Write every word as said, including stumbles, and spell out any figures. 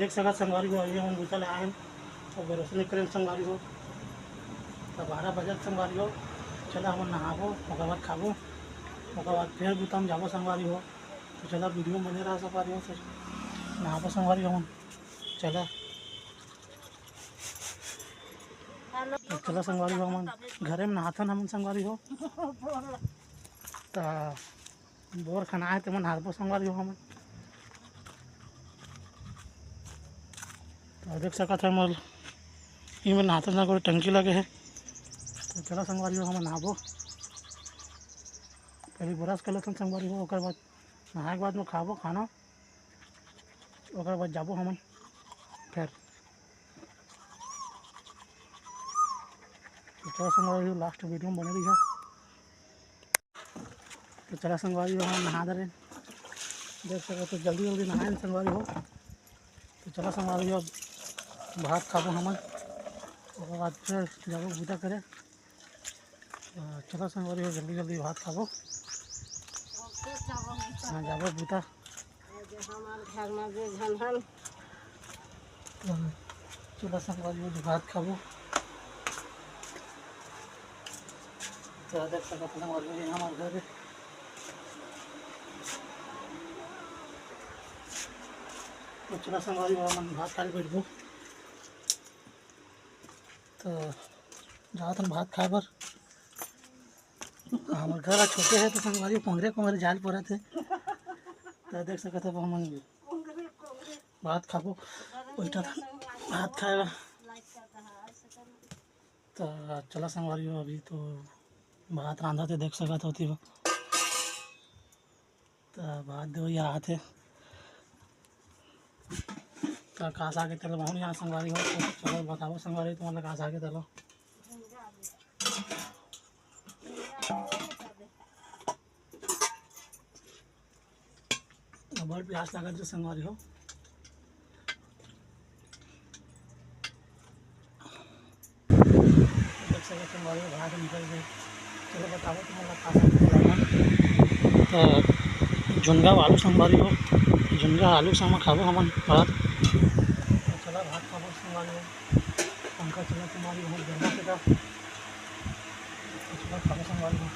देख सकत संगवारी हो, अभी हमन बुता ले आए हन, तो brush नइ करेन संगवारी हो, तो बारह बजत संगवारी हो। चला हमन नहाबो, ओकर बाद खाबो, ओकर बाद फिर बुता म जाबो संगवारी हो। तो चला video में बने रहा संगवारी हो, तो नहाबो संगवारी हो हमन। चला, तो चला संगवारी हो, हमन घरे में नहाथन हमन संगवारी हो। तो बोर खनाए तेमन हारबो संगवारी हो हमन। तो देख सकत हो मोर इमे नहाथन संगवारी टंकी लगे हे। तो चला संगवारी हो हमन नहाबो। पहले brush कर लेथन संगवारी हो, ओकर बाद नहाए के बाद में खाबो खाना, ओकर बाद जाबो हमन फिर। तो चला संगवारी हो, last video में बने रहिहा। तो चला संगवारी हो, हमन नहा डरेन। देख सकत हो, जल्दी जल्दी नहाएन संगवारी हो। तो चला संगवारी हो, भात खाबो हमन, ओकर बाद फिर जाबो बुता करे। तो चला संगवारी हो, जल्दी जल्दी भात खाबो। हाँ, जाबो बुता। आज हमार घर में जे झन हन। तो चला संगवारी हो, भात खाबो। तो देख सकत हो संगवारी हो, ये हमार घर हे। तो चला संगवारी हो, हमन भात खाए बैठबो। तो जात हन भात खाए बर। हमर घर ह छोटे हे, तो संगवारी हो, कोंगरे कोंगरे जाए ल परत हे। तो देख सकत हो, हमन भात खाबो, बैठत हन भात खाए बर। तो चला संगवारी हो, अभी तो भात रांधत हे, देख सकत हो तेला। तो भात देवइया आत हे। तो का साग हे तेला बहुत यहाँ संगवारी हो, तो चलो बताबो संगवारी तुमन ला का साग हे तेला। अब्बड़ प्यास लागत हे संगवारी हो। देख सकत हो संगवारी हो, भात निकल गे। चलो बताबो तुमन ला का साग हे तेला। तो झुनगा आलू संगवारी हो, झुनगा आलू संग खाबो हमन भात। तो चला भात खाबो संगवारी हो, पंखा चला संगवारी हो, गर्मी से का। तो चला खाबो संगवारी हो।